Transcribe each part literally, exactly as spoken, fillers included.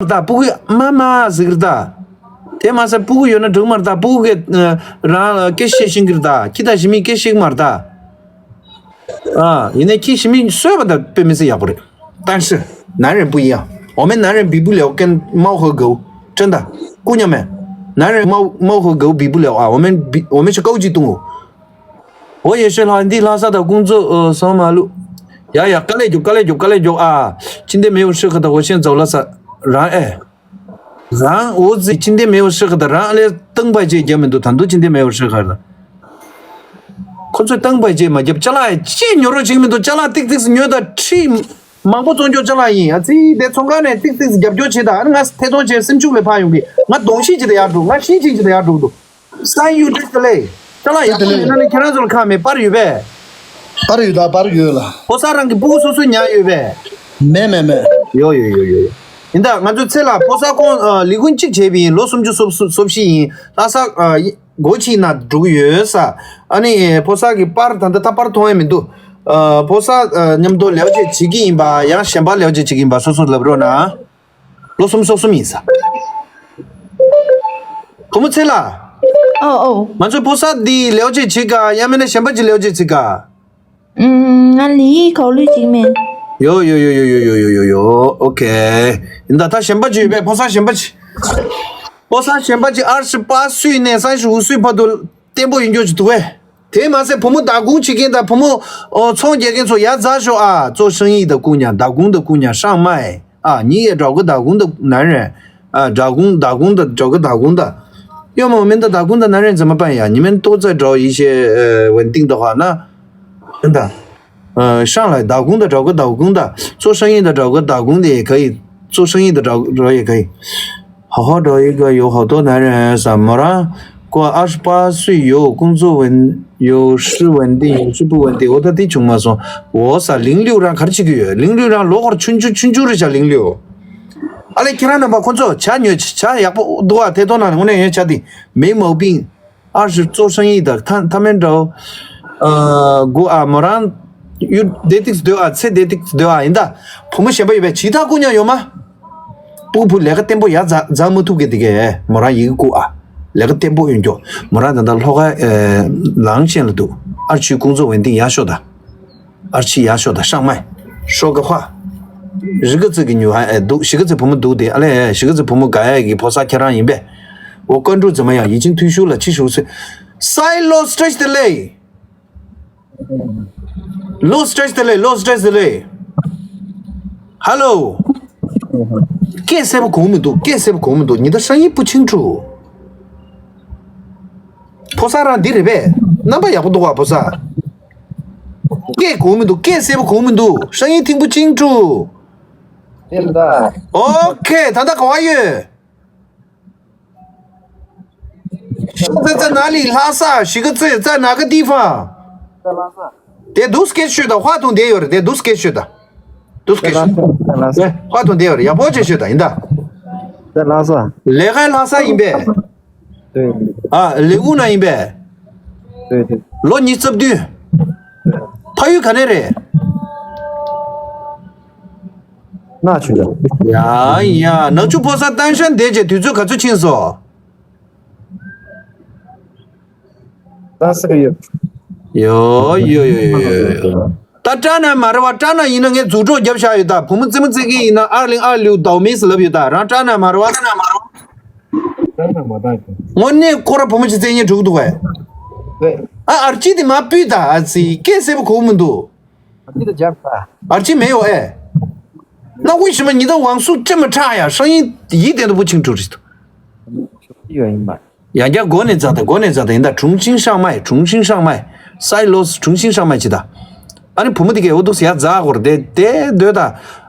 ད་སྤུ་གུ་མ་མ་ཟེར་གི་རེད་ད། དེ་མ་ཟད་སྤུ་གུ་ཡོད་ན་འགྲིག་མ་རེད་ད། སྤུ་གུ་གི་ཨ་རང་ལ་སྐད་བཤད་ཤེས་ཀྱི་རེད་ད། ཁྱི་དང་ཞི་མིས་སྐད་བཤད་ཀྱི་མ་རེད་ད། ཨ་ཡིན་ནའི་ཁྱི་ཞི་མིས་གསོད་པ་ད་དཔེ་མི་སྲིད་ཡག་པོ་རེད། 但是男人不一样，我们男人比不了跟猫和狗，真的。姑娘们，男人猫猫和狗比不了啊，我们比我们是高级动物。 འོ་ཡེ་ཤེས་ལགས། འདི་ལྷ་ས་དང་ཀུང་ཙུའུ་ཨ་སོང་མ་ལུ། ཡ་ཡ། དཀའ་ལས་རྒྱོབ། དཀའ་ལས་རྒྱོབ། དཀའ་ལས་རྒྱོབ་ཨ། ཅི་འདི་མེའུ་ཧྲི་ཁ་དང་འོ་ཤེན་ཛའོ་ལ་ས་རང་ཨེ། རང་འོ་ཙི་ཅི་འདི་མེའུ་ཧྲི་ཁ་དང་རང་ཨ་ལས་སྟངས་པ་ཅེ་རྒྱབ་མི་འདུག་ད་འདུག་ཅི་འདི་མེའུ་ཧྲི་ཁ་དང་། ཁོ་ཚོས་སྟངས་པ་ཅེ་མ་རྒྱབ། ཅ་ལག་ཡ་ཅེ་ཉོ་རོགས་བྱེད་མི་འདུག་ཅ་ལག་ཏིག་ཏིག་ཉོས་དང་ཁྲི་མང་པོ་བཙོང་རྒྱུ་ཅ་ལག་ཡིན། ཨ་ཙི་དེ་ཚོང་ཁང་ནས་ཏིག་ཏིག་རྒྱབ་སྐྱོར་བྱེད་དང་། ཨ་ནི་ང་ཐེ་ཚོམ་བྱས་སེམས་ཤུགས་ལས་ཕར་ཡོང་གི། ང་གདོང་ཤེས་ཅི་དང་ཡར་འགྲོ། ང་ཤེས་ཅིང་ཅི་དང་ཡར་འགྲོ་འདུག Sign you dress the lay. ཅ་ལག་ཡག་པོ་ཡོད་ན་ནི་ཁྱེད་རང་ཚོ་ལ་ཁག་མེད། པར་ཡོད་པས། པར་ཡོད་ད། པར་ཡོད་ལ། ཕོ་གསར་རང་གི་སྤུ་གུ་སོ་སོས་ཉར་ཡོད་པས། མེད་མེད་མེད། ཡོ་ཡོ་ཡོ་ཡོ་ཡོ། ཡིན་ད་ང་ཚོའི་ཚེ་ལ་ཕོ་གསར་ཁོང་ཨ་ལས་ཁུངས་གཅིག་བྱས་པ་ཡིན། ལོ་སུམ་ཅུ་སོ་སོ་སོ་བཞི་ཡིན། ལྷ་ས་ཨ་སྒོ་ཕྱི་ན་འགྲོ་གི་ཡོད་ས། ཨ་ནི་ཕོ་གསར་གི་པར་ད་ལྟ་ད་པར་མཐོང་ཡ་མི་འདུག་ཨ་ཕོ་གསར་ཨ་མཉམ་དུ་ལས་བྱེད་བྱེད་ཀྱི་ཡིན་པ། ཡང་གཞན་པ་ལས་བྱེད་བྱེད་ཀྱི་ཡིན་པ་སོ་སོ་ལབ་རོགས་གནང་། ལོ་སུམ་ཅུ་སོ་གསུམ་ཡིན་ས། བུ་མོ་ཚེ་ལ། ཨོ་ཨོ། ང་ཚོའི་ཕོ་གསར་འདི་ལེའོ་ཅེ་བྱེད་ག་ཡང་མིན་ན་གཞན་པ་ཅིག་ལེའོ་ཅེ་བྱེད་ག་ཨུམ། ང་ལི་ཡི་གའོ་ལུས་ཅིག་མེད། ཡོ་ཡོ་ཡོ། ཨོ་ཁེ། ཡིན་ད་ད་གཞན་པ་ཅིག་ཡོད་པས། ཕོ་གསར་གཞན་པ་ཅིག་ཕོ་གསར་གཞན་པ་ཅིག་ཨར་ཤི་པ་སུས་ནས་སང་ཤི་འུ་སུས་བར་དུ་བརྟན་པོ་ཡིན་རྒྱུ་ཅིག་འདུག་བས། དེ་མ་ཟད་བུ་མོ་བདག་སྐྱོང་བྱེད་མཁན་དང་བུ་མོ་ཨོ་ཚོང་རྒྱག་མཁན་ཚོ་ཡར་འཛེགས་ཤོག་ཨ། 做生意的姑娘，打工的姑娘，上麦啊！你也找个打工的男人啊！打工打工的找个打工的。要么我们的打工的男人怎么办呀？你们都在找一些呃稳定的话，那真的，呃，上来打工的找个打工的，做生意的找个打工的也可以，做生意的找找也可以。 好好找一个有好多男人 ཟེར། མོ་རང་ཁོ་ཨ་ཧྲི་པ་སུ་ཡོད། ཀུང་ཙུའུ་ཡོད། ཧྲི་ཝན་ཏིང་ཡོད། ཧྲི་པུ་ཝན་ཏིང་། འོ་ད་དེ་བྱུང་མ་སོང་། འོ་ས་ལིང་ལིའུ་རང་ག་རེ་བྱེད་ཀྱི་ཡོད། ལིང་ལིའུ་རང་ལོ་ཁོར་ཆུང་ཆུང་ཆུང་ཆུང་རེད་ཤག་ལིང་ལིའུ། ཨ་ལས་ཁྱེད་རང་རྣམ་པ་ཁོ་ཚོ་ཇ་ཉོས། ཇ་ཡག་པོ་འདུག་ཨ། ཐད་གཏོང་ནང་ནས་དངོས་གནས་ཡོད་ཇ་དེ། མེ་མའོ་པིང་ཨ་ཧྲི་ཙོ་ཧྲང་ཡིག་དང་ཐ་ཐ་མན་འདྲའོ། ཨ་གུ་ཨ་མོ་རང་ཡུ་བདེ་ཏིག་སྡོད་ཨ། ཚེ་བདེ་ཏིག་སྡོད་ཨ། ཡིན་ད་བུ་མོ་གཞན་པ་ཡོད་པས། ཇི་ལྟར་སྐུ་ཉག་ཡོད་མ། སྤུ་གུ་ལས་ཀ་བརྟན་པོ་ཡར་འཛག་འཛག་མ་ཐུབ་མཁན་དེ་གས་མོ་རང་ཡི་གེ་བཀོད་ཨ། ལས་ཀ་བརྟན་པོ་ཡོད་མགྱོགས། མོ་རང་ད་ལྟ་ལྷོ་ཁ་ཨེ་ལང་ཤན་ལ་འདུག་ཨར་ཆུའི་ཀུང་ཙོ་ཝེན་ཏིང་ཡར་ཤོག་ད། ཨར་ཆི་ཡར་ཤོག་ད། ཧྲང་མའི་ཤོག་ག་ཧྭ། རི་ཀ་ཙི་གི་ཉུ་ཧ་ཨེ་འདུག་ཞི་ཀ་ཙི་བུ་མོ་འདུག་དེ་ཨ་ལས་ཞི་ཀ་ཙི་བུ་མོ་ག་ཡ་གི་ཕོ་གསར་ཁྱེད་རང་ཡིན་པས། 我关注怎么样？已经退休了，七十五岁。Sai lo stress delay。Lo stress delay, lo stress delay. Hello. སྐད་གསལ་པོ་གོ་མི་འདུག་སྐད་གསལ་པོ་གོ་མི་འདུག 你的声音不清楚。 ཕོ་གསར་རང་འདི་རེད་པས། རྣམ་པ་ཡག་པོ་འདུག་བ་ཕོ་གསར། སྐད་གོ་མི་འདུག་སྐད་གསལ་པོ་གོ་མི་འདུག声音听不清楚。 ཨོ་ཁེ། ད་ལྟ་ག་བ་ཡོད། 现在在哪里？拉萨。 ཞི་ཀ་ཙི་在哪个地方？ དེ་འདུག་སྐད་ཤོད་ད། ཧྭ་ཐུང་དེ་ཡོད་རེད། དེ་འདུག་སྐད་ཤོད་ད། འདུག་སྐད་ཤོད་ད། ཧྭ་ཐུང་དེ་ཡོད་རེད། ཡག་པོ་བྱས་ཤོད་ད་ཡིན་ད། 在拉萨。 ལས་ཀ་ལྷ་ས་ཡིན་པས། 对。 ཨ་ལས་ཁུངས་ན་ཡིན་པས། 对对。 ལོ་ཉི་ཤུ་རྩ་བདུན། ཕ་ཡུལ་ག་ནས་རེད། 那去了。 ཡ་ཡ། ནག་ཆུ་ཕོ་གསར་ཏན་ཧྲན་བསྡད་རྗེས་དུས་ཚོད་ག་ཚོད་ཕྱིན་སོང་། 三四个月。 ཡོ་ཡོ་ཡོ་ཡོ་ཡོ། ད་ཀྲ་ན་མ་རེད་བ། ཀྲ་ན་ཡིན་ན་ངས་རྫུ་འཕྲུག་བརྒྱབ་བཞག་ཡོད་ད། བུ་མོ་རྩེད་མོ་རྩེ་གི་ཡིན་ན་ཨར་ལིང་ཨར་ལིའུ་ཟླ་བ་མེད་ཟེར་ལབ་ཡོད་ད། རང་ཀྲ་ན་མ་རེད་བ། དངོས་གནས་ཁོ་ར་བུ་མོ་ཅིག་རྩེད་ཉེན་འགྲོ་གི་འདུག་གས། ཨ་ཨར་ཅི་དེ་མ་སྤུས་ད། ཨ་ཙི་སྐད་གསལ་པོ་གོ་མི་འདུག་ཨར་ཅི་མེད་ཡོ་ཨེ། 那为什么你的网速这么差呀？声音一点都不清楚。 ཡང་བསྐྱར་འགོ་ནས་འཛེགས་དང་། འགོ་ནས་འཛེགས་དང་། ཡིན་ད། 重新上麦，重新上麦。 སའི་ལོས་重新上麦 ཅི་ད། ཨ་ནི་བུ་མོ་དེ་གས་འོ་འདུག་སེ་ཡར་འཛེགས་དགོས་རེད་དེ་དེ་སྡོད་ད།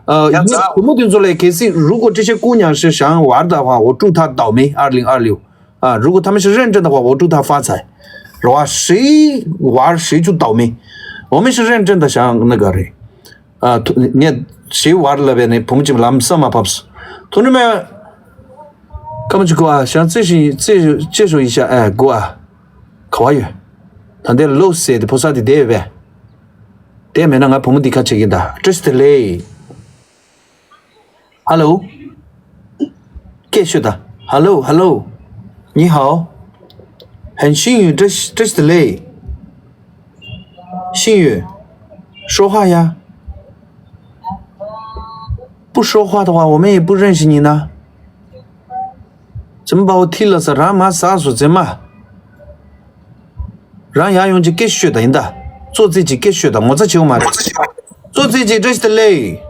ཨ་ཡར་འཛེགས། བུ་མོ་དེ་ཚོ་ལས་གལ་སྲིད་如果这些姑娘是想玩的话，我祝她倒霉，二零二六。啊，如果她们是认真的话，我祝她发财。 རོ་ཨ་ཧྲི་ཝར་ཧྲི་ཆུ་ཏའོ་མེ། འོ་མེ་ཧྲི་རེན་ཀྲེན་ད་ཞང་ན་ག་རེ། ཨ་ཐུ་ངས་ཧྲི་ཝར་ལ་བས་ནས་བུ་མོ་ཅིག་ལམ་ས་མ་ཕབས། ཐུ་ནུ་མེ། ཀ་མ་ཅི་གོ་ཨ་ཞང་རྩེ་ཞིང་རྩེ་ཅེ་ཤོ་ཡི་ཤ་ཨ་གོ་ཨ། ག་བ་ཡོད། ད་འདི་ལོ་སེ་དེ་ཕོ་ས་དེ་བསྡད་ཡོད་པས། དེ་མེད་ན་ང་བུ་མོ་འདི་ཁ་ཆེ་གི་ད་ཀྲིས་དེ་ལེ། ཧ་ལོ། སྐད་ཤོད་ད། Hello, hello. 你好。很幸运，这是，这是嘞。幸运。说话呀。不说话的话，我们也不认识你呢。怎么把我踢了噻？ རང་མ་ཟ་སོ་ཙེ་མ། རང་ཡར་ཡོང་ཅིག་སྐད་ཤོད་ད་ཡིན་ད། ཙོ་ཙེ་ཅིག་སྐད་ཤོད་ད། ངོ་ཚ་བྱེད་འོ་མ་རེད། ཙོ་ཙེ་ཅིག་བཀྲ་ཤིས་བདེ་ལེགས།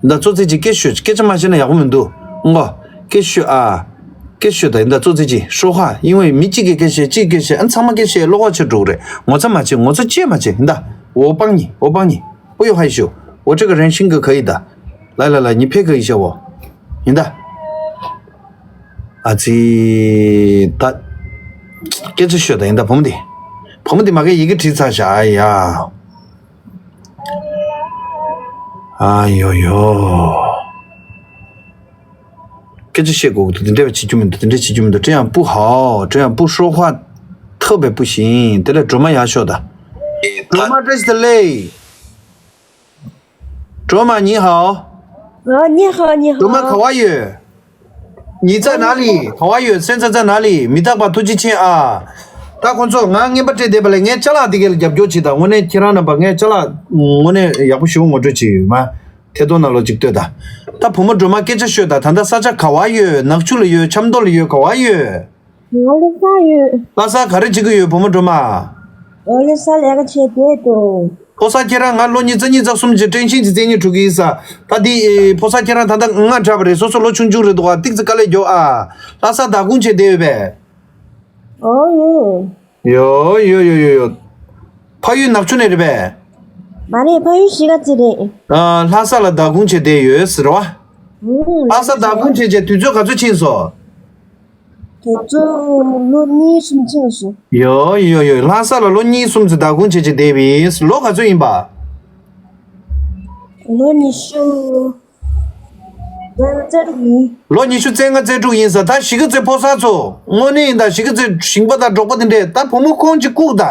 ད་ཙོ་ཙེ་ཅིག་སྐད་ཤོད། སྐད་ཆ་མ་བཤད་ན་ཡག་པོ་མི་འདུག་ངོ་། སྐད་ཤོད་ཨ། སྐད་ཤོད་ད་ཡིན་ད། ཙོ་ཙེ་ཅིག་ཧྲོ་ཧ་ཡིན་བས་མི་གཅིག་གིས་སྐད་བཤད་གཅིག་སྐད་བཤད་ཨ། ཚང་མ་སྐད་བཤད་ཀློག་པ་ཆེ་འགྲོ་གི་རེད། ངོ་ཚ་མ་བྱེད། ངོ་ཚ་བྱེད་མ་བྱེད་ཡིན་ད། འོ་སྤང་ཉི་འོ་སྤང་ཉི། ཨོ་ཡོ་ཧ་ཡི་ཤོ། 我这个人性格可以的。来来来，你配合一下我。 ཡིན་ད། ཨ་ཙི། ད། སྐད་ཆ་ཤོད་ད་ཡིན་ད། བུ་མོ་འདི། བུ་མོ་འདི་མ་གི་ཡི་གེ་བྲིས་ཚར་ཤག་ཨ་ཡ། ཨ་ཡོ་ཡོ། སྐད་ཆ་བཤད་དགོས་ཀྱི་འདུག་དེ་འདྲ་བ་བྱེད་རྒྱུ་མི་འདུག་དེ་འདྲ་བྱེད་རྒྱུ་མི་འདུག 这样不好，这样不说话，特别不行。 དེ་ལས་སྒྲོལ་མ་ཡར་ཤོག་ད། སྒྲོལ་མ་བཀྲ་ཤིས་བདེ་ལེགས། 卓玛你好。 ཨ། 你好，你好。 སྒྲོལ་མ་ག་བ་ཡོད། 你在哪里？ ག་བ་ཡོད། 现在在哪里？ མི་རྟག་པ་ཐུགས་རྗེ་ཆེ་ཨ། ད་ཁོང་ཚོ་ང་རྔན་པ་སྤྲད་བསྡད་པ་ལས་ངའི་ཅ་ལག་འདི་ག་ལ་རྒྱབ་སྐྱོར་བྱེད་དང་། དངོས་གནས་ཁྱེད་རང་རྣམ་པ་ངའི་ཅ་ལག་དངོས་གནས་ཡག་པོ་ཞེ་པོ་ངོ་སྤྲོད་བྱེད་ཡོད་མ། ཐད་གཏོང་ནང་ལོགས་ཅིག་ལྟོས་དང་། ད་བུ་མོ་སྒྲོལ་མ་སྐད་ཆ་ཤོད་དང་། ད་ལྟ་ས་ཆ་ག་བ་ཡོད། ནག་ཆུ་ལ་ཡོད། ཆབ་མདོ་ལ་ཡོད། ག་བ་ཡོད། ང་ལྷ་ས་ཡོད། ལྷ་ས་ག་རེ་བྱེད་ཀྱི་ཡོད་བུ་མོ་སྒྲོལ་མ། ང་ལྷ་ས་ལས་ཀ་བྱས་བསྡད་འདུག་ཕོ་གསར་ཁྱེད་རང་ང་ལོ་གཉིས་རྩ་གཉིས་རྩ་གསུམ་གྱི་བཀྲ་ཤིས་ཀྱི་རྩེད་གཉིས་གྲུབ་ཀྱི་ཡིན་ས། ད་འདི་ཕོ་གསར་ཁྱེད་རང་ད་ལྟ་ལྔ་དྲག་པ་རེད། སོ་སོ་ལོ་ཆུང་ཆུང་རེད་འདུག་ཨ། ཏིག་ཙི་དཀའ་ལས་རྒྱོབ་ཨ། ལྷ་ས་བདག་ཁོངས་བྱས་བསྡད་ཡོད་པས། ཨོ་ཡོད། ཡོད་ཡོད་ཡོད་ཡོད་ཡོད། ཕ་ཡུལ་ནག་ཆུ་ནས་རེད་པས། མ་རེད། ཕ་ཡུལ་གཞིས་ཀ་རྩེ་རེད། ཨ། ལྷ་ས་ལ་བདག་ཁོངས་བྱས་བསྡད་ཡོད་ཟེར་བ། ཨུ། ལྷ་ས་བདག་ཁོངས་བྱས་བྱས་དུས་ཚོད་ག་ཚོད་ཕྱིན་སོང་། དེ་ཚོ་ལོ་གཉིས་གསུམ་ཕྱིན་སོང་། ཡོ་ཡོ་ཡོ། ལྷ་ས་ལ་ལོ་གཉིས་གསུམ་ཙམ་བདག་ཁོངས་བྱས་བྱས་བསྡད་པའི་ལོ་ག་ཚོད་ཡིན་པ། ལོ་ཉི་ཤུ་རྩ་ལྔ་རྩ་དྲུག་ཡིན། ལོ་ཉི་ཤུ་རྩ་ལྔ་རྩ་དྲུག་ཡིན་ས། ད་གཞིས་ཀ་རྩེ་ཕོ་གསར་ཚོ་དངོས་གནས་ཡིན་ད། གཞིས་ཀ་རྩེ་ཞིང་པ་དང་འབྲོག་པ་དེ་འདྲས་ད་བུ་མོ་ཁོང་གཅིག་བཀུག་ད།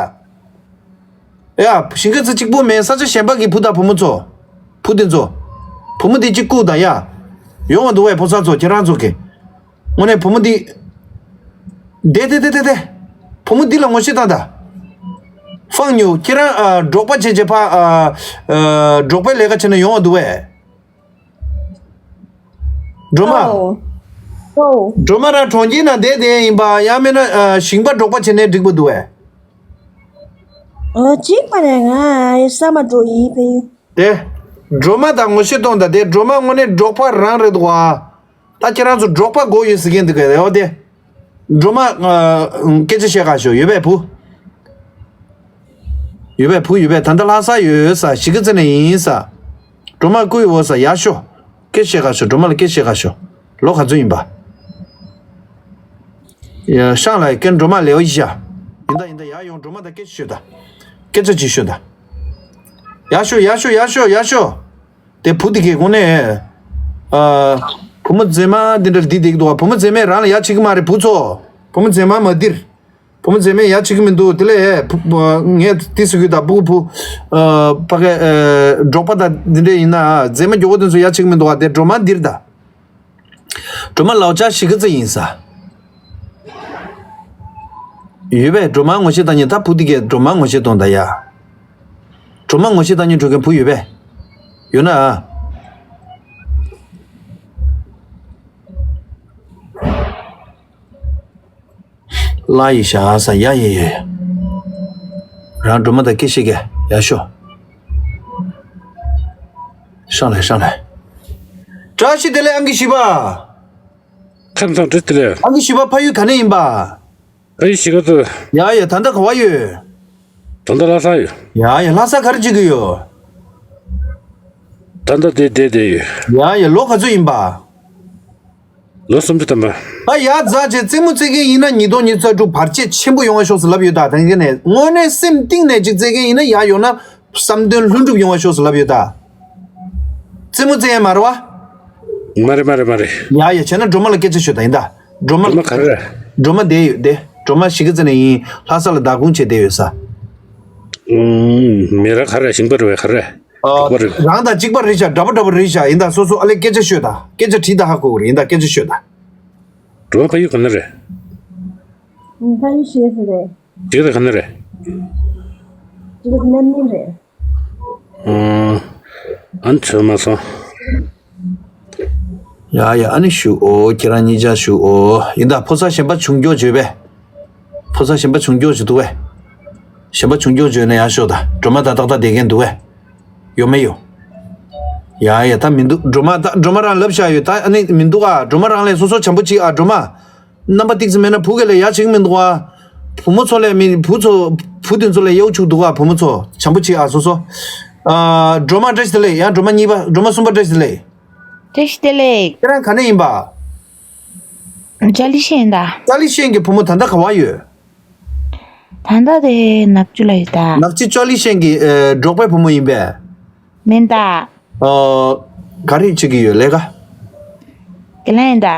ཡ། ཞིང་ཁ་ཚ་གཅིག་པོ་མེད། ས་ཆ་གཞན་པ་གི་བུ་དང་བུ་མོ་ཚོ། བུ་དེ་ཚོ། བུ་མོ་དེ་གཅིག་བཀུག་དང་ཡ། ཡོང་བ་འདུག་བས་ཕོ་གསར་ཚོ་ཁྱེད་རང་ཚོ་གི། དངོས་གནས་བུ་མོ་འདི། དེ་དེ་དེ་དེ་དེ། བུ་མོ་འདི་ལ་ངོ་ཤེས་བཏང་དང་། ཧྥང་ཉུ་ཁྱེད་རང་ཨ། འབྲོག་པ་བྱས་བྱས་ཕ་ཨ། ཨ། འབྲོག་པའི་ལས་ཀ་བྱས་ན་ཡོང་བ་འདུག་བས། སྒྲོལ་མ། ཨོ། ཨོ། སྒྲོལ་མ་རང་གྲོང་ཁྱེར་ནང་བསྡད་བསྡད་ཡིན་པ། ཡང་མིན་ན་ཨ། ཞིང་པ་འབྲོག་པ་བྱས་ནའི་འགྲིག་པ་འདུག་བས། ཨོ། གཅིག་པ་རེད། ང་ས་མ་འགྲོ་ཡིན་ཕེ། དེ། སྒྲོལ་མ་དང་ངོ་ཤེས་གཏོང་དང་། དེ་སྒྲོལ་མ་དངོས་གནས་འབྲོག་པ་རང་རེད་འདུག་ཨ། ད་ཁྱེད་རང་ཚོ་འབྲོག་པ་དགོས་ཡོད་ཟེར་མཁན་འདུག་གས་ཡོད་དེ། སྒྲོལ་མ་ཨ། སྐད་ཆ་བཤད་ག་ཤོག་ཡོད་པས་བུ། ཡོད་པས་བུ་ཡོད་པས། ད་ལྟ་ལྷ་ས་ཡོད་ས། གཞིས་ཀ་རྩེ་ནས་ཡིན་ས། སྒྲོལ་མ་བཀུག་ཡོད་ས། ཡར་ཤོག་སྐད་བཤད་ག་ཤོག་སྒྲོལ་མ་ལ་སྐད་བཤད་ག་ཤོག་ལོ་ག་ཚོད་ཡིན་པ། ཡ། ཤང་ལ་ཀན་སྒྲོལ་མ་ལེའོ་ཡི་ཤ། ཡིན་ད་ཡིན་ད། ཡར་ཡོང་། སྒྲོལ་མ་དང་སྐད་ཆ་ཤོད་ད། སྐད་ཆ་ཅིག་ཤོད་ད། ཡར་ཤོག་ཡར་ཤོག་ཡར་ཤོག་ཡར་ཤོག་དེ་བུ་དེ་གའི་དངོས་གནས། ཨ། བུ་མོ་མཛེས་མ་འདི་འདྲ་འདི་འདེགས་འདུག་བ། བུ་མོ་མཛེས་མས་རང་ལ་ཡ་བྱེད་ཀྱི་མ་རེད་བུ་ཚོ། བུ་མོ་མཛེས་མ་མ་འདིར། བུ་མོ་མཛེས་མས་ཡ་བྱེད་ཀྱི་མི་འདུག་དེ་ལས་བུ་བུ་ངས་ཏི་སི་གུ་དང་བུ་བུ། ཨ། ཕ་གི། ཨ། འབྲོག་པ་དང་འདི་འདྲ་ཡིན་ན་མཛེས་མ་མགྱོགས་པོ་དེ་ཚོ་ཡ་བྱེད་ཀྱི་མི་འདུག་བ། དེ་སྒྲོལ་མ་འདིར་ད། སྒྲོལ་མ་ལའོ་ཅག་གཞིས་ཀ་རྩེ་ཡིན་ས། ཡོད་པས། སྒྲོལ་མ་ངོ་ཤེས་བཏང་མཁན་ད་བུ་འདི་གས། སྒྲོལ་མ་ངོ་ཤེས་གཏོང་ད་ཡ། སྒྲོལ་མ་ངོ་ཤེས་བཏང་མཁན་འགྲོ་མཁན་བུ་ཡོད་པས། ཡོད་ན་ཨ། ལ་ཡི་ཤ་ས་ཡ་ཡེ་ཡེ། རང་སྒྲོལ་མ་དང་སྐད་བཤད་གས་ཡ་ཤོ། ཤང་ལས་ཤང་ལས། བཀྲ་ཤིས་བདེ་ལེགས་ཨང་ཀི་བཞི་པ། ཁམས་དང་བྲིས་ཏེ་ལས། ཨང་ཀི་བཞི་པ་ཕ་ཡུལ་ག་ནས་ཡིན་པ། ཕ་ཡུལ་གཞིས་ཀ་རྩེ། ཡ་ཡ། ད་ལྟ་ག་བ་ཡོད། ད་ལྟ་ལྷ་ས་ཡོད། ཡ་ཡ། ལྷ་ས་ག་རེ་བྱེད་ཀྱི་ཡོད། ད་ལྟ་དེ་བསྡད་བསྡད་ཡོད། ཡ་ཡ། ལོ་ག་ཚོད་ཡིན་པ། ལོ་སུམ་ཅུ་ཐམ་པ། ཨ་ཡ། རྫ་ཆེ་རྩེད་མོ་རྩེ་མཁན་ཡིན་ན་ཉིས་སྟོང་ཉི་ཤུ་རྩ་དྲུག་བར་ཆད་ཆེན་པོ་ཡོང་བ་ཤོག་ཟེར་ལབ་ཡོད་ད། དེང་གི་ནས་དངོས་གནས་སེམས་གཏིང་ནས་ཅིག་རྩེད་མཁན་ཡིན་ན་ཡ་ཡོང་ན། བསམ་དོན་ལྷུན་གྲུབ་ཡོང་བ་ཤོག་ཟེར་ལབ་ཡོད་ད། རྩེད་མོ་རྩེ་ཡ་མ་རེད་བ། མ་རེད་མ་རེད་མ་རེད། ཡ་ཡ། བྱས་ན་སྒྲོལ་མ་ལ་སྐད་ཆ་ཤོད་ད་ཡིན་ད། སྒྲོལ་མ། སྒྲོལ་མ་ག་རེ་རེད། སྒྲོལ་མ་བསྡད་ཡོད་དེ། སྒྲོལ་མ་གཞིས་ཀ་རྩེ་ནས་ཡིན། ལྷ་ས་ལ་བདག་ཁོངས་བྱས་བསྡད་ཡོད་ས། ཨུམ། མི་ར་ག་རེ་རེད། ཞིང་པ་རེད་བས་ག་རེ་རེད། ཨ། གྲོགས་པོ་རེད། རང་དང་གཅིག་པ་རེད་ཤག་འདྲ་པོ་འདྲ་པོ་རེད་ཤག་ཡིན་ད་སོ་སོ་ཨ་ལས་སྐད་ཆ་ཤོད་ད། སྐད་ཆ་དྲིས་ད་ཧ་གོ་གི་རེད། ཡིན་ད་སྐད་ཆ་ཤོད་ད། འགྲོ་བ་ཕ་ཡུལ་ག་ནས་རེད། ཕ་ཡུལ་ཤེས་སུ་རེད། འདི་རེད་ག་ནས་རེད། འདི་རེད་ནམ་ནིང་རེད། ཨང་། ཨ་ནི་ཚོད་མ་སོང་། ཡ་ཡ། ཨ་ནི་ཞུ་ཨོ། ཁྱེད་རང་གཉིས་ཆ་ཞུ་ཨོ། ཡིན་ད་ཕོ་གསར་གཞན་པ་བྱུང་འགྱོ་བརྗོད་པས། ཕོ་གསར་གཞན་པ་བྱུང་འགྱོ་བརྗོད་འདུག་བས། གཞན་པ་བྱུང་འགྱོ་བརྗོད་ན་ཡག་ཤོས་ད། སྒྲོལ་མ་ད་ཏག་ཏག་བསྡད་མཁན་འདུག་བས། ཡོད་མེད་ཡོད། ཡ་ཡ། ད་མི་འདུག་སྒྲོལ་མ་ད་སྒྲོལ་མ་རང་ལབ་བཞག་ཡོད་ད། ཨ་ནི་མི་འདུག་ཨ། སྒྲོལ་མ་རང་ལས་སོ་སོ་བྱམས་པོ་གཅིག་ཨ། སྒྲོལ་མ། རྣམ་པ་ཏིག་ཙམ་མེད་ན་བུ་ག་ལས་ཡག་བྱེད་ཀྱི་མི་འདུག་ཨ། བུ་མོ་ཚོ་ལས་མི་བུ་ཚོ་བུ་དེ་ཚོ་ལས་ཡག་བྱུག་འདུག་ཨ། བུ་མོ་ཚོ་བྱམས་པོ་གཅིག་ཨ། སོ་སོ། ཨ། སྒྲོལ་མ་བཀྲ་ཤིས་བདེ་ལེགས། ཡང་སྒྲོལ་མ་གཉིས་པ། སྒྲོལ་མ་གསུམ་པ་བཀྲ་ཤིས་བདེ་ལེགས། བཀྲ་ཤིས་བདེ་ལེགས། ཁྱེད་རང་ག་ནས་ཡིན་པ། ཅཱ་ལི་ཤན་ད། ཅཱ་ལི་ཤན་གྱི་བུ་མོ་ད་ལྟ་ག་བ་ཡོད། ད་ལྟ་དེ་ནག་ཆུ་ལ་ཡོད་ད། ནག་ཆུ་ཅཱ་ལི་ཤན་གྱི་ཨེ། འབྲོག་པའི་བུ་མོ་ཡིན་པས། མིན་ད། ཨོ། ག་རེ་བྱེད་ཀྱི་ཡོད་ལས་ཀ། དེ་ལ་ཡིན་ད།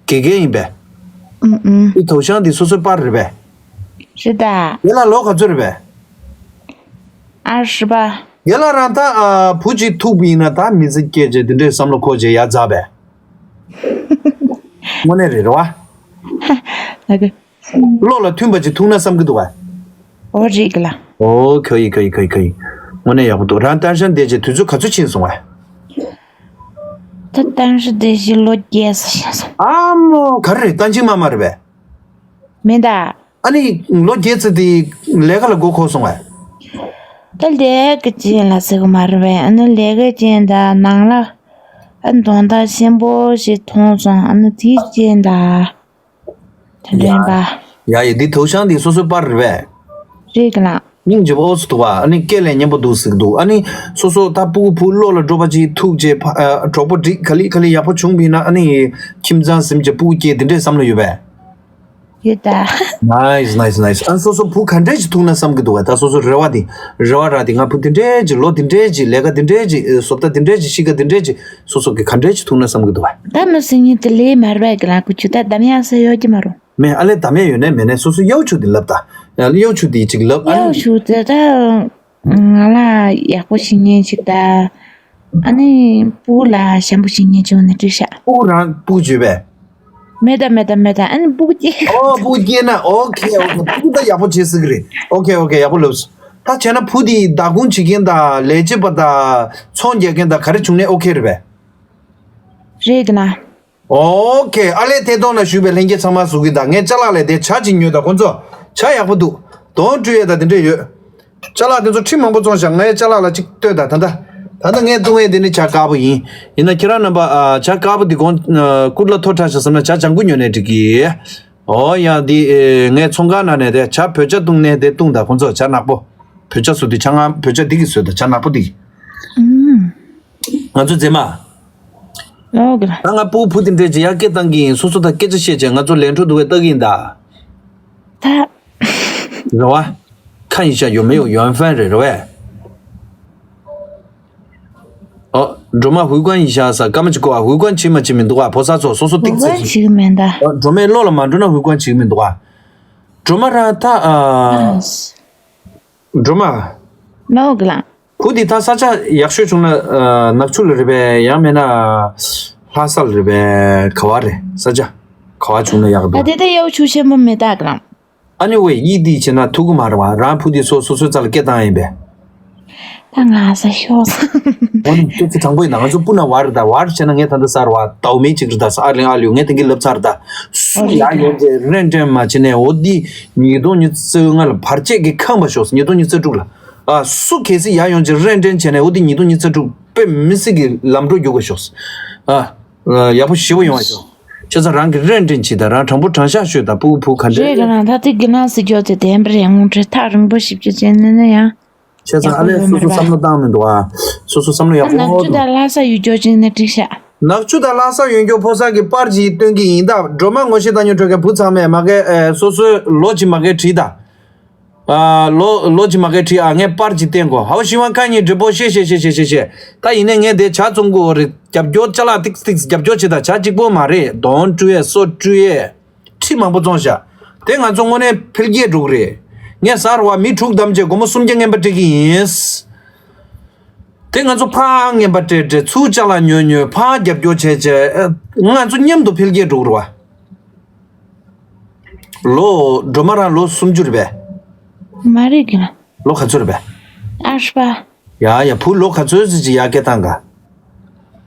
དགེ་རྒན་ཡིན་པས། ཨུམ་ཨུམ། འདི་ཐོག་ཤང་འདི་སོ་སོའི་པར་རེད་པས། རེད་ད། རྒན་ལགས་ལོ་ག་ཚོད་རེད་པས། ཨ་ཧྲི་པ། རྒན་ལགས་རང་ད་ཨ། བུ་གཅིག་ཐུག་པ་ཡིན་ན་ད་མི་ཚེ་སྐྱེལ་བྱས་དེ་འདྲའི་བསམ་བློ་འཁོར་བྱས་ཡར་འཛེགས་པས། དངོས་གནས་རེད་རེད་བ། ལགས་ཀྱི། བློ་ལ་མཐུན་པ་ཅིག་ཐུག་ན་བསམ་གྱི་འདུག་ག་ཨོ་རེད་ལགས། ཨོ་ཁོ་ཡི་ཁོ་ཡི་ཁོ་ཡི་ཁོ་ཡི། དངོས་གནས་ཡག་པོ་འདུག་རང་ཏན་ཧྲན་བསྡད་རྗེས་དུས་ཚོད་ག་ཚོད་ཕྱིན་སོང་བས། ད་ཏན་ཧྲན་བསྡད་རྗེས་ལོ་བརྒྱད་ཙམ་ཕྱིན་སོང་། ཨ་མོ་ག་རེ་རེད། ཏན་ཅིང་མ་མ་རེད་པས། མིན་ད། ཨ་ནི་ལོ་བརྒྱད་ཙམ་དེ་ལས་ཀ་ལ་མགོ་འཁོར་སོང་བས། ད་ལས་ཀ་ཅན་ལ་ཟེར་གི་མ་རེད་པས། ཨ་ནི་ལས་ཀ་ཅན་ད་ནང་ལ་ཨ་དོན་དག་ཆེན་པོ་ཞིག་མཐོང་སོང་། ཨ་ནི་དེ་ཅན་ད། དེ་འདྲ་ཡིན་པ། ཡ་ཡ། འདི་ཐོག་ཤང་འདི་སོ་སོའི་པར་རེད་པས། རེད་ཀྱི་ལགས། སྙིང་རྗེ་པོ་ཨོ་ཙི་འདུག་བ། ཨ་ནི་སྐད་ལས་སྙན་པོ་འདུག་ཟེར་གི་འདུག་ཨ་ནི་སོ་སོ་ད་སྤུ་གུ་བུ་བློ་ལ་འགྲོ་བ་ཅིག་ཐུག་རྗེས་ཕ་ཨ། གྲོགས་པོ་འགྲིག་ག་ལེ་ག་ལེ་ཡག་པོ་བྱུང་བ་ཡིན་ན་ཨ་ནི་ཁྱིམ་ཚང་ཟིན་རྗེས་སྤུ་གུ་སྐྱེ་དེ་འདྲའི་བསམ་བློ་ཡོད་པས། ཡོད་ད། ནའིས་ནའིས་ནའིས། ཨ་ནི་སོ་སོ་བུ་ག་འདྲས་ཅིག་ཐུག་ན་བསམ་གི་འདུག་བ། ད་སོ་སོ་རེ་བ་དེ་རེ་བ་རག་དེ་ང་བུ་དེ་འདྲས་ཅིག་ལོ་དེ་འདྲས་ཅིག་ལས་ཀ་དེ་འདྲས་ཅིག་བཟོ་ལྟ་དེ་འདྲས་ཅིག་གཤིས་ཀ་དེ་འདྲས་ཅིག་སོ་སོ་གི་ག་འདྲས་ཅིག་ཐུག་ན་བསམ་གི་འདུག་བ། ད་མི་སྲིད་ཉིན་དེ་ལས་མར་བས་གི་ལ་ཀུ་ཆུ་ད་འདམ་ཡག་ས་ཡོད་ཀྱི་མ་རུང་། མེད། ཨ་ལས་འདམ་ཡག་ཡོད་ནས་མེད་ནས་སོ་སོ་ཡག་ཆུ་དེ་ལབ་ད། ཡག་ཆུ་དེ་ཅིག་ལབ་ཨ་ཡག་ནི་ཆུ་དེ་ད་ང་ལ་ཡག་པོ་ཤེས་ཉན་ཅིག་ད། ཨ་ནི་སྤུ་གུ་ལ་ཞན་པོ་ཤེས་ཉན་ཅིག་ནས་བྲིས་ཤག་སྤུ་གུ་རང་སྤུ་གུ་བརྗོད་པས། མེད་ད་མེད་ད་མེད་ད། ཨ་ནི་སྤུ་གུ་སྐྱེས། ཨོ་སྤུ་གུ་སྐྱེས་ན་ཨོ་ཁེ་ཨོ་ཁེ། སྤུ་གུ་ད་ཡག་པོ་བྱེད་སྲིད་གི་རེད། ཨོ་ཁེ་ཨོ་ཁེ། ཡག་པོ་ལབ་སོང་། ད་བྱས་ན་བུ་དེ་བདག་སྐྱོང་བྱེད་མཁན་དང་ལས་བྱེད་པ་དང་ཚོང་རྒྱག་མཁན་དང་ག་རེ་བྱུང་ནས་ཨོ་ཁེ་རེད་པས། རེད་ཀྱི་ན། ཨོ་ཁེ། ཨ་ལས་ཐད་གཏོང་ལ་ཞུགས་པའི་ལྷན་རྒྱས་ཚང་མ་གཟུགས་ཀྱི་དང་ངས་ཅ་ལག་ལས་དེ་ཇ་ཅིག་ཉོས་དང་ཁོང་ཚོ་ཇ་ཡག་པོ་འདུག་དོན་སྤྲུལ་ཡས་དང་དེ་འདྲས་ཡོད། ཅ་ལག་དེ་ཚོ་ཁྲི་མང་པོ་བཙོང་བཞག་ངས་ཅ་ལག་ལ་ཅིག་ལྟོས་དང་ད་ལྟ། ད་ལྟ་ངས་བཏུང་ཡས་དེ་ནི་ཇ་དཀར་པོ་ཡིན། ཡིན་ན་ཁྱེད་རང་རྣམ་པ་ཨ། ཇ་དཀར་པོ་འདི་གོང་ཨ། སྐུ་ལ་ཐོ་ཁྲག་ཤ་བསམ་ན་ཇ་ལྗང་གུ་ཉོས་ནས་འགྲིག་གི། ཨོ་ཡང་འདི་ཨེ། ངས་ཚོང་ཁང་ནང་ནས་དེ་ཇ་བོད་ཇ་བཏུང་ནས་དེ་བཏུང་དང་ཁོང་ཚོ་ཇ་ནག་པོ། བོད་ཇ་བཟོ་དུས་ཇ་ང་བོད་ཇ་འདི་གི་བཟོས་དང་ཇ་ནག་པོ་འདི་གི། ཨུམ། ང་ཚོ་མཛེས་མ། ཨོ་གི་ལ། ད་ང་སྤུ་གུ་བུ་དེ་འདྲས་ཅིག་ཡར་སྐད་བཏང་གི་ཡིན། སོ་སོ་དང་སྐད་ཆ་བཤད་བྱས་ང་ཚོ་ལས་འཕྲོ་འདུག་བས་ལྟ་གི་ཡིན་ད། ད། རེད་བ། ཁ་ཡིན་ཤག་ཡོད་མེད་ཡོད་ཡོན་ཧྥན་རེད་རེད་བས། ཨོ། སྒྲོལ་མ་ཧུའི་ཀོན་ཡིན་ཤག་ས་སྐར་མ་གཅིག་གོ་ཨ། ཧུའི་ཀོན་བྱེད་མ་བྱེད་མི་འདུག་ཨ། ཕོ་གསར་ཚོ་སོ་སོ་ཏིག་ཧུའི་ཙེ་ཀོན་བྱེད་ཀྱི་མེད་ད། ཨོ། སྒྲོལ་མའི་བློ་ལ་མ་འགྲོ་ན་ཧུའི་ཀོན་བྱེད་ཀྱི་མི་འདུག་ཨ། སྒྲོལ་མ་རང་ད་ཨ། ཨ། སྒྲོལ་མ། ནོ་གི་ལ། བུ་འདི་ད་ས་ཆ་ཡག་ཤོས་བྱུང་ན་ཨ། ནག་ཆུ་ལ་རེད་པས། ཡང་མིན་ན་ལྷ་ས་ལ་རེད་པས། ག་བ་རེད་ས་ཆ། ག་བ་བྱུང་ན་ཡག་ད་འདུག་དེ་ད་ཡག་ཆུ་ཆེན་པོ་མེད་ད་གི་ལ། ཨ་ནི་ཝེ་ཡིད་འདི་བྱེད་ན་ཐུག་གི་མ་རེད་བ། རང་བུ་འདི་སོ་སོ་སོའི་རྩ་ལ་སྐད་བཏང་ཡིན་པས། ད་ང་ས་ཤོག་ས། འོ་ནི་སྐད་ཆ་དྲང་པོ་ཡིན་ན་ང་ཚོ་སྤུ་ན་བར་ད་བར་བྱས་ན་ངས་ད་ལྟ་ས་ར་བ་ཟླ་བ་མེད་ཅིག་རེད་ད་ས། ཨ་ལིང་ཨ་ལིའུ་ངས་དེང་གི་ལབ་ཚར་ད། སུ་ཡ་ཡོང་ཅེ་རེན་ཏྲེན་མ་བྱེད་ནས་འོ་འདི་ཉིས་སྟོང་ཉི་ཤུ་རྩ་ལྔ་ལ་བར་ཆད་ཀྱི་ཁང་པ་ཤོག་ས། ཉིས་སྟོང་ཉི་ཤུ་རྩ་དྲུག་ལ། ཨ་སུ་གལ་སྲིད་ཡ་ཡོང་ཅེ་རེན་ཏྲེན་བྱས་ནས་འོ་འདི་ཉིས་སྟོང་ཉི་ཤུ་རྩ་དྲུག་དཔེ་མི་སྲིད་ཀྱི་ལམ་འགྲོ་རྒྱུག་ག་ཤོག་ས། ཨ་ཡག་པོ་ཞེ་པོ་ཡོང་བ་ཤོག་ཁྱེད་ཚོ་རང་གི་རེན་ཏྲེན་བྱེད་ད། རང་དྲང་པོ་དྲང་བཞག་ཤོད་ད། སྤུ་གུ་བུ་ག་འདྲ་རེད་ག་ན་ད་དེ་གི་ན་སི་ཇོ་ཚེ་དེ་འབྲེལ་ཡང་ངོ་འཕྲད་ཐག་རིང་པོ་ཞིབ་ཅིག་བྱས་ནས་ན་ཡང་། བྱས་ཙང་ཨ་ལས་སོ་སོ་བསམ་བློ་བཏང་མི་འདུག་ཨ། སོ་སོ་བསམ་བློ་ཡག་པོ་ནག་ཆུ་དང་ལྷ་ས་ཡུལ་སྐྱོར་ཅིག་ནས་བསྒྲིགས་ཤག་ནག་ཆུ་དང་ལྷ་ས་ཡུལ་སྐྱོར་ཕོ་གསར་གྱི་པར་ཅིག་སྟོན་གྱི་ཡིན་ད། སྒྲོལ་མ་ངོ་ཤེས་ལྟ་ཉོ་སྤྲོད་མཁན་བུ་ཚང་མས་མ་གི་ཨེ། སོ་སོའི་ལོ་ཅིག་མ་གི་བྲིས་ད། ཨ་ལོ་ལོ་ཅིག་མ་གི་བྲིས་ཨ། ངས་པར་ཅིག་བསྟན་གོ་ཧའོ་ཤི་ཝང་ཁ་ཉིན་འགྲིག་པོ་ཤེས་ཤེས་ཤེས་ཤེས་ཤེས་ཤེས། ད་ཡིན་ནས་ངས་དེ་ཇ་བཙོང་དགོས་རེད། རྒྱབ་སྐྱོར་ཅ་ལག་ཏིག་ཏིག་རྒྱབ་སྐྱོར་བྱེད་ད། ཇ་གཅིག་པོ་མ་རེད། དོང་བཀྲུ་ཡས་སོ་བཀྲུ་ཡས། ཁྲི་མང་པོ་བཙོང་བཞག་དེ་ང་ཚོ་དངོས་གནས་འཕེལ་རྒྱས་འགྲོ་གི་རེད། ངས་གསར་བ་མི་དྲུག་བདམས་བྱས་སྒོར་མོ་སུམ་བརྒྱ་རྔན་པ་སྤྲད་ཀྱི་ཡིན། དེ་ང་ཚོ་ཕར་རྔན་པ་སྤྲད་སྤྲད། ཚུར་ཅ་ལག་ཉོ་ཉོ། ཕར་རྒྱབ་སྐྱོར་བྱས་བྱས། ཨ། ང་ཚོ་མཉམ་དུ་འཕེལ་རྒྱས་འགྲོ་གི་རེད་བ། ལོ། སྒྲོལ་མ་རང་ལོ་སུམ་ཅུ་རེད་པས། མ་རེད་གི་ན། ལོ་ག་ཚོད་རེད་པས། ཨ་ཧྲི་པ། ཡ་ཡ། བུ་ལོ་ག་ཚོད་ཙམ་ཅིག་ཡར་སྐྱེད་བཏང་ག།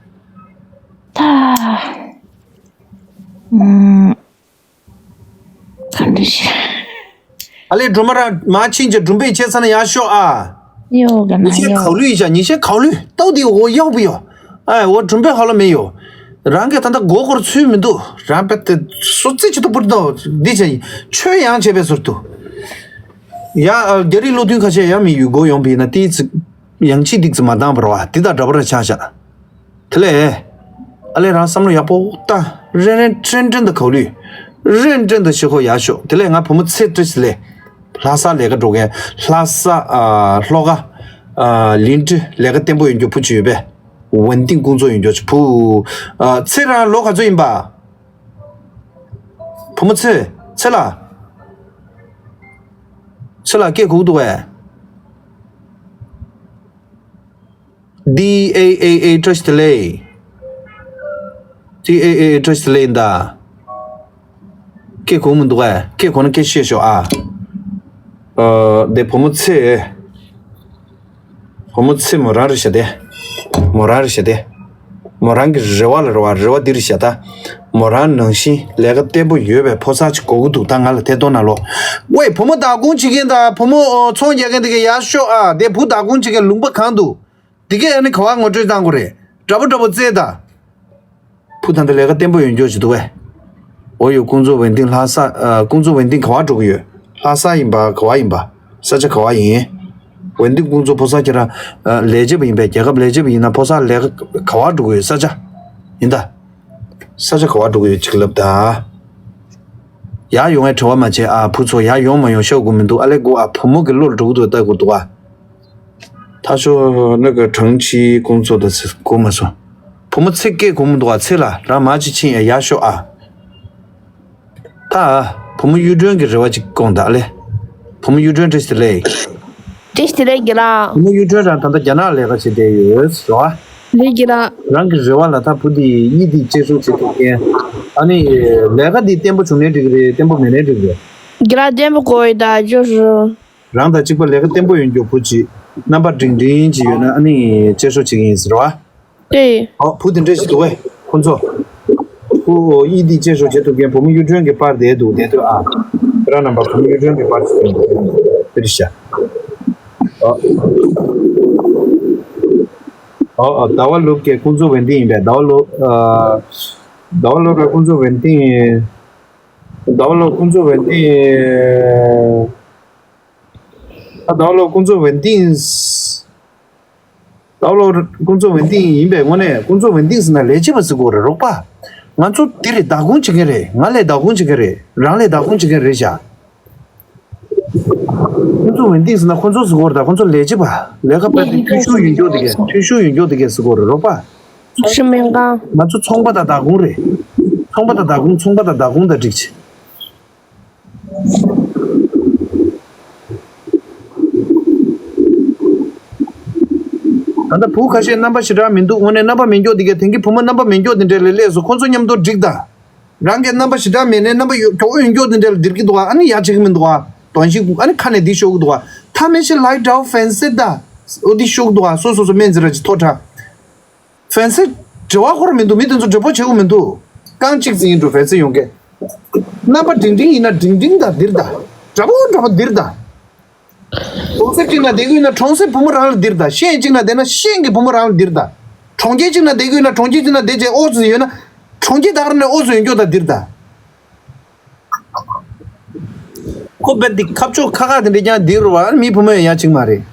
ད། ཨུམ། ག་འདྲ་ཞིག་ཨ་ལས། སྒྲོལ་མ་རང་མར་ཕྱིན་བྱས་སྒྲུང་དཔེ་བྱས་ཚར་ན་ཡར་ཤོག་ཨ། ཡོ་ག་ན་ཉིན་ཤས་ཡོ། གའུ་ལུས་ཡིན་ཤག་ཉིན་ཤས་གའུ་ལུས་ལྟོགས་དེ་འོ་གཡོག་པོ་ཡོ། ཨ་འོ་སྒྲུང་དཔེ་ཧ་ལོ་མེད་ཡོ། རང་གི་ད་ལྟ་མགོ་སྐོར་ཚུལ་མི་འདུག་རང་དཔེ་དེ་སོ་རྩེ་ཆེ་ཏོ་པུར་དོ་འདི་བྱས་ཆོས་ཡང་བྱས་པའི་ཟུར་དུ། ཡ། ཨ། རྒྱ་རིགས་བློ་མཐུན་ཁ་ཤས་ཡང་མི་ཡུལ་སྒོ་ཡོང་པ་ཡིན་ན་ཏིས་ཙི་ཡང་ཅི་ཏིག་ཙི་མ་འདང་བར་བ་འདི་དང་འདྲ་པོ་ར་ཆགས་ཤག་དེ་ལས། ཨ་ལས། རང་བསམ་བློ་ཡག་པོ་བཏང་། རན་རན་ཏྲན་ཏྲན་དུ་གའུ་ལུས། རན་ཏྲན་དུ་ཤི་ཁོ་ཡར་ཤོག་དེ་ལས་ང་བུ་མོ་ཚེ་བཀྲ་ཤིས་ལས། ལྷ་ས་ལས་ཀ་འགྲོ་མཁན། ལྷ་ས། ཨ། ལྷོ་ཁ། ཨ། ལིན་ཀྲི་ལས་ཀ་བརྟན་པོ་ཡོད་རྒྱུ་བུ་ཅིག་ཡོད་པས། ཝན་ཏིང་ཀུང་ཚོ་ཡོད་རྒྱུ་བུ། ཨ། ཚེ་རང་ལོ་ག་ཚོད་ཡིན་པ། བུ་མོ་ཚེ། ཚེ་ལ། ཚེ་ལ་སྐད་གོ་གི་འདུག་གས། ཌི་ཨེ་ཨེ་ཨེ་བཀྲ་ཤིས་བདེ་ལེགས། ཌི་ཨེ་ཨེ་ཨེ་བཀྲ་ཤིས་བདེ་ལེགས་ཡིན་ད། སྐད་གོ་མི་འདུག་གས། སྐད་གོ་ན་སྐད་བཤད་ཤོག་ཨ། ཨ། དེ་བུ་མོ་ཚེ། བུ་མོ་ཚེ་མོ་རང་རེད་ཤག་དེ། མོ་རང་རེད་ཤག་དེ། མོ་རང་གི་རེ་བ་ལ་རེ་བ། རེ་བ་འདི་རེད་ཤག་ད། མོ་རང་ནང་བཞིན་ལས་ཀ་བརྟན་པོ་ཡོད་པའི་ཕོ་གསར་ཅིག་དགོས་ཀྱི་འདུག་ད་ང་ལ་ཐད་གཏོང་གནང་རོགས། ཝེ། བུ་མོ་བདག་སྐྱོང་བྱེད་མཁན་དང་བུ་མོ་ཚོང་རྒྱག་མཁན་དེ་ག་ཡར་ཤོག་ཨ། དེ་བུ་བདག་སྐྱོང་བྱེད་མཁན་ལུང་པ་གང་འདུག་དེ་གས་ཨ་ནི་ག་བ་ངོ་སྤྲོད་བཏང་དགོས་རེད། འདྲ་པོ་འདྲ་པོ་བཙལ་ད། བུ་ད་ལྟ་ལས་ཀ་བརྟན་པོ་ཡོང་རྒྱུ་ཞིག་འདུག་གས། འོ་ཡོ། ཀུང་ཙུའུ་ཝན་ཏིང་ལྷ་ས། ཨ། ཀུང་ཙུའུ་ཝན་ཏིང་ག་བ་འགྲོ་གི་ཡོད། ལྷ་ས་ཡིན་པ་ག་བ་ཡིན་པ། ས་ཆ་ག་བ་ཡིན། ཝན་ཏིང་ཀུང་ཙུའུ་ཕོ་གསར་ཁྱེད་རང་། ཨ། ལས་བྱེད་པ་ཡིན་པས། རྒྱལ་ཁབ་ལས་བྱེད་པ་ཡིན་ན་ཕོ་གསར་ལས་ཀ་ག་བ་འགྲོ་གི་ཡོད། ས་ཆ་ཡིན་ད། ས་ཆ་ག་བ་འགྲོ་གི་ཡོད་ཅིག་ལབ་ད། ཡར་ཡོང་བའི་བྲེལ་བ་མ་བྱེད་ཨ། བུ་ཚོ་ཡར་ཡོང་མ་ཡོང་ཤོད་དགོས་མི་འདུག་ཨ་ལས་དགོས་ཨ། བུ་མོ་གི་བློ་ལ་འགྲོ་གི་འདུག་ལྟ་དགོས་འདུག་ཨ། ད་ཤོ་ནི་གི་གྲངས་ཆེའི་ཀུང་ཙུའུ་ད་ཚེ་གོ་མ་སོང་། བུ་མོ་ཚེ་སྐད་གོ་མི་འདུག་ཨ། ཚེ་ལ་རང་མ་ཅི་ཕྱིན་ཡ་ཡར་ཤོག་ཨ། ད་བུ་མོ་གཡུ་སྒྲོན་གྱི་རེ་བ་ཅིག་སྐོང་ད་ཨ་ལས། བུ་མོ་གཡུ་སྒྲོན་བཀྲ་ཤིས་བདེ་ལེགས། བཀྲ་ཤིས་བདེ་ལེགས་རྒན་ལགས། བུ་མོ་གཡུ་སྒྲོན་རང་ད་ལྟ་རྒྱ་ནག་ལས་ཀ་བྱེད་བསྡད་ཡོད་རེད་བ། ལེགས་རྒན་ལགས། རང་གི་རེ་བ་ལ་ད་བུ་འདི་གཡུ་འདི་གཅེས་སྤྲས་བྱེད་ཐུབ་མཁན། ཨ་ནི་ལས་ཀ་འདི་བརྟན་པོ་བྱུང་ནའི་འགྲིག་གི་རེད། བརྟན་པོ་མེད་ནའི་འགྲིག་གི་རེད། རྒན་ལགས་བརྟན་པོ་དགོས་ཡོད་ད་ཅོ་ཧྲུ། རང་དང་གཅིག་པ་ལས་ཀ་བརྟན་པོ་ཡོད་རྒྱུ་བུ་ཅིག་རྣམ་པ་འགྲིག་འགྲིག་ཅིག་ཡོད་ན་ཨ་ནི་གཅེས་སྤྲས་བྱེད་ཀྱི་ཡིན་ཟེར་བ། ཨེ། ཨོ་བུ་དེ་འདྲས་ཞིག་འདུག་གས་ཁོང་ཚོ། བུ་ཨི་དེ་གཅེས་སྤྲས་བྱེད་ཐུབ་མཁན་བུ་མོ་གཡུ་སྒྲོན་གྱི་པར་དེ་འདུག་དེ་འདུག་ཨ། རང་རྣམ་པ་བུ་མོ་གཡུ་སྒྲོན་གྱི་པར་ཞིག་འདུག་དེ་རེད་ཤག་ཨོ། ཨོ་ཨོ་ཟླ་བ་ལུག་གི་ཀུང་ཙུའུ་ཝན་ཏིང་ཡིན་པས། ཟླ་བ་ལུག་ཨ། ཟླ་བ་ལུག་ར་ཀུང་ཙུའུ་ཝན་ཏིང་། ཟླ་བ་ལུག་ཀུང་ཙུའུ་ཝན་ཏིང་། ཨ་ཟླ་བ་ལུག་ཀུང་ཙུའུ་ཝན་ཏིང་། ཟླ་བ་ལུག་ཀུང་ཙུའུ་ཝན་ཏིང་ཡིན་པའི་ངོ་ནས་ཀུང་ཙུའུ་ཝན་ཏིང་ཟེར་ན་ལས་བྱེད་པ་ཟེར་དགོས་རེད་རོགས་པ། ང་ཚོ་འདི་རེད་བདག་སྐྱོང་བྱེད་མཁན་རེད། ང་ལས་བདག་སྐྱོང་བྱེད་མཁན་རེད། རང་ལས་བདག་སྐྱོང་བྱེད་མཁན་རེད་ཤག་ཀུང་ཙུའུ་ཝན་ཏིང་ཟེར་ན་ཁོ་ཚོ་ཟེར་དགོས་རེད་ད། ཁོ་ཚོ་ལས་བྱེད་པ། ལས་ཀ་དཔེ་དེ་འཐུས་ཤོར་ཡོད་མགྱོགས་དེ་གས་འཐུས་ཤོར་ཡོད་མགྱོགས་དེ་གས་ཟེར་དགོས་རེད་རོགས་པ། ཤི་མེད་གང་། ང་ཚོ་ཚོང་པ་དང་བདག་སྐྱོང་རེད། ཚོང་པ་དང་བདག་སྐྱོང་། ཚོང་པ་དང་བདག་སྐྱོང་དང་འགྲིག་ཆེ། ད་ལྟ་བུ་ཁ་ཤས་རྣམ་པ་ཞེ་དྲག་མི་འདུག་དངོས་གནས་རྣམ་པ་མེད་མགྱོགས་འདི་གས་དེང་གི་བུ་མོ་རྣམ་པ་མེད་མགྱོགས་འདི་འདྲས་ལས་སླེབས་སོང་། ཁོང་ཚོ་མཉམ་དུ་འགྲིག་ད། རང་གི་རྣམ་པ་ཞེ་དྲག་མེད་ནས་རྣམ་པ་ཡོད་མགྱོགས་ཡོད་མགྱོགས་འདི་འདྲས་ལ་འདིར་གི་འདུག་ཨ། ཨ་ནི་ཡ་བྱེད་གི་མི་འདུག་ཨ། དོན་ཞིག་ཨ་ནི་ཁ་ནས་འདི་ཤོར་གི་འདུག་ཨ། ཐ་མེད་ཤི་ལའི་ཌའོ་ཧྥན་སེ་ད། འོ་འདི་ཤོར་གི་འདུག་ཨ། སོ་སོ་སོ་སྨན་འཛིན་ར་ཅི་ཐོ་ཁྲ། ཧྥན་སེ་འབྲེལ་བ་ཁོ་ར་མི་འདུག་མི་དེ་ཚོ་འབྲེལ་པོ་བྱེད་དགོས་མི་འདུག་རྐང་གཅིག་ཙམ་ཡིན་འགྲོ་ཧྥན་སེ་ཡོང་གི། རྣམ་པ་འབྲིང་འབྲིང་ཡིན་ན་འབྲིང་འབྲིང་དང་འདིར་དང་། འདྲ་པོ་འདྲ་པོ་འདིར་དང་། གྲོང་གསེབ་གཅིག་ན་བསྡད་ཀྱི་ཡོད་ན་གྲོང་གསེབ་བུ་མོ་རང་ལ་འདིར་དང་། ཤེས་གཅིག་ན་བསྡད་ན་ཤེས་ཀྱི་བུ་མོ་རང་ལ་འདིར་དང་། གྲོང་ཁྱེར་གཅིག་ན་བསྡད་ཀྱི་ཡོད་ན་གྲོང་ཁྱེར་གཅིག་ན་བསྡད་བྱས་ཨོ་ཙི་ཡོད་ན། གྲོང་ཁྱེར་དག་ར་ནས་ཨོ་ཙི་ཡོད་མགྱོགས་དང་འདིར་དང་། ཁོ་བས་འདི་ཁ་ཕྱོགས་ཁ་ཁ་དེ་འདྲ་ཀྱང་འདིར་བ་མི་བུ་མོ་ཡང་ཡང་གཅིག་མ་རེད།